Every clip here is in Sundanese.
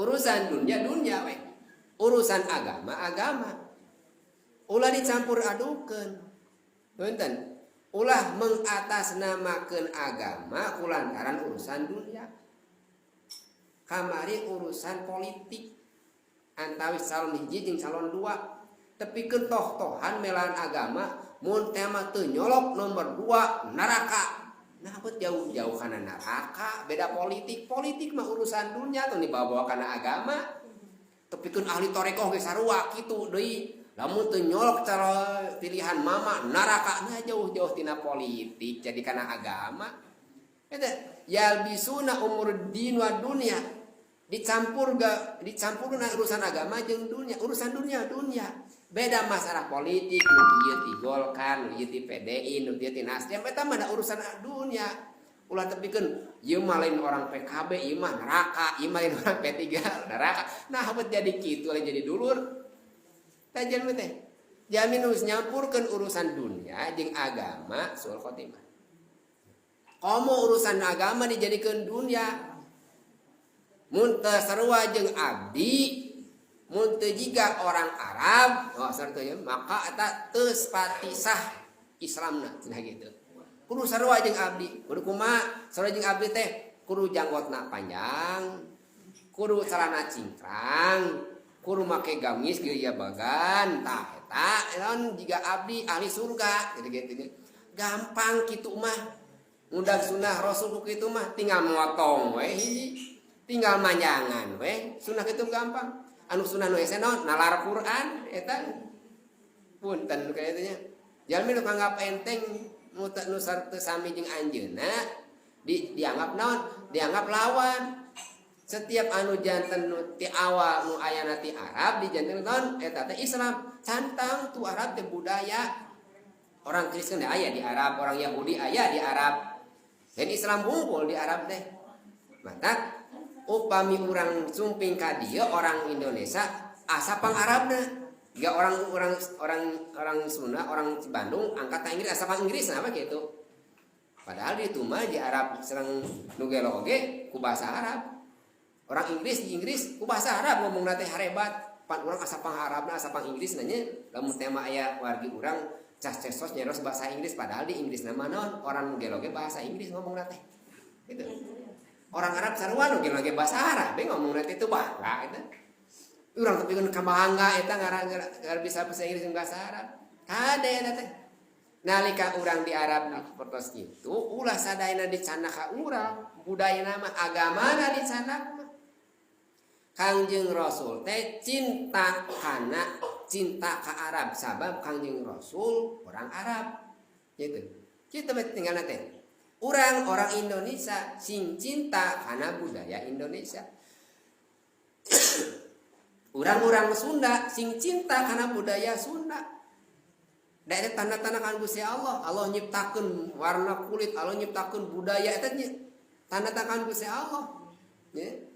Urusan dunia dunia we, urusan agama agama, ulah dicampur adukan. Punten, ulah mengatasnamakan agama kulantaran urusan dunia. Kamari urusan politik antawis calon hiji jeung calon dua, tepikeun toh-tohan melaan agama, mun tema teu nyolok nomor dua neraka. Nah, apa jauh-jauh karena neraka? Beda politik, politik mah urusan dunia tuh dibawa-bawa karena agama. Tepikeun ahli torekoh ge sarua kitu deui, lamun teu nyolok cara pilihan mama neraka. Nah, jauh-jauh tina politik jadi karena agama. Eta yalbisuna umur din wa dunia, dicampur ga dicampur urusan agama jeung dunia. Urusan dunia dunia, beda masalah politik. Nu ieu ti Golkar, nu ieu ti PDI, nu ieu ti Nasdem, eta mah urusan dunia. Ulah tepikeun ieu mah lain orang PKB, ieu mah neraka, ieu mah lain orang P3 neraka. Nah, bet jadi kitu lain jadi dulur tajan teh. Jalmi nu nyampurkeun urusan dunia jeung agama, suul khotimah. Komo urusan agama dijadikeun dunia, mun teu sarua jeung abdi, mun teu jiga orang Arab, oh sarua ya, maka eta teu pati sah Islamna cenah gitu. Kudu sarua jeung abdi. Kudu kumaha sarua jeung abdi teh? Kudu janggotna panjang, kudu celana cingkrang, kudu make gamis gaya bagan. Tah, eta naon jiga abdi ahli surga gitu gitu. Gampang kitu mah ngundang sunnah Rasul kitu mah, tinggal motong we hiji, tinggal manjangan we. Sunnah kitu gampang. Anu sunnah nu hese naon? Nalar Quran eta. Punten kayaknya, jalmi nu nganggap enteng nu nu teu sami jeung anjeunna dianggap naon? Dianggap lawan. Setiap anu janten nu ti awal nu ayana ti Arab dijanten naon? Eta teh Islam. Cantang tu Arab teh budaya orang Kristen aya di Arab, orang Yahudi aya di Arab, dan Islam unggul di Arab teh. Maka upami urang sumping ka dieu, orang Indonesia asa pang Arabna. Gak orang orang orang orang Sunda, orang Bandung angkat Inggris asa pang Inggris apa gitu. Padahal di mah di Arab serang nu gelo oge ku bahasa Arab. Orang Inggris di Inggris ku bahasa Arab ngomong teh harebat. Pan urang asa pang Arabna, asa pang Inggris nanya. Lamun tema aya wargi urang cas cesos nyeros bahasa Inggris, padahal di Inggris nama naon? Orang nu gelo ge bahasa Inggris ngomong teh. Gitu. Orang Arab sarua nu gelo ge bahasa Arab ngomong teh, itu bangga eta. Urang tapi kan bangga eta ngarang bisa bahasa Inggris jeung bahasa Arab. Kade eta teh. Nalika urang di Arab seperti itu, ulah sadayana dicandak ka urang, budaya mah agamana dicandak mah. Kangjeng Rasul teh cinta kana cinta ka Arab sabab Kangjeng Rasul orang Arab. Gitu. Kita tinggal teh. Urang orang Indonesia sing cinta kana budaya Indonesia. Urang-urang Sunda sing cinta kana budaya Sunda. Dari tanda-tanda kan Gusti Allah, Allah nyiptakeun warna kulit, Allah nyiptakeun budaya, eta tanda tangan Gusti Allah. Ya.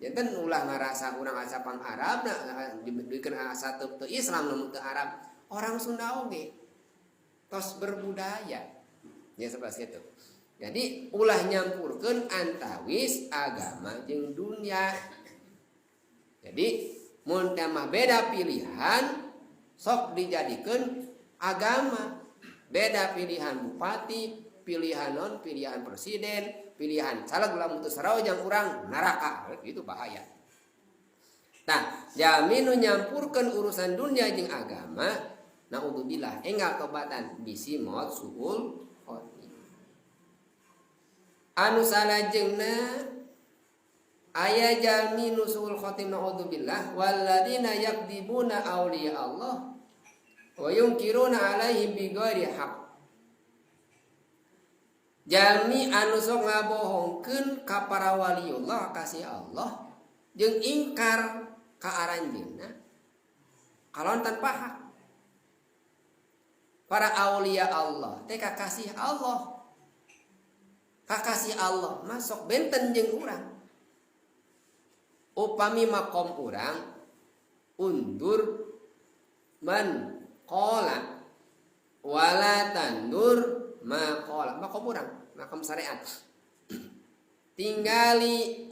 Janten ulah ngarasa urang asa pang Arab, nah diberikan asa teu Islam lamun teu Arab. Orang Sunda oge tos berbudaya. Ya, seperti itu. Jadi ulah nyampurkeun antawis agama jeung dunia. Jadi mun mah beda pilihan sok dijadikan agama. Beda pilihan bupati, pilihan non, pilihan presiden, pilihan caleg, lamun teu sarua jeung urang neraka, itu bahaya. Nah, jalmi nu nyampurkeun urusan dunia jeung agama, naudzubillah, enggal tobatan, bisi maot suul khotimah. Anu salajengna aya jalmi nu suul khotimah, naudzubillah, walladzina yakdzibuna auliya Allah wa yunkiruna alaihim bighairi haqq. Jalmi anu sok ngabohongkeun ka para waliullah, kasih Allah, jeung ingkar ka aranjeunna kalawan tanpa hak. Para aulia Allah teh kakasih Allah. Kakasih Allah masuk benten jeung urang. Upami makom urang undur man qala wala tandur ma qala, makom urang makom syariat tinggali.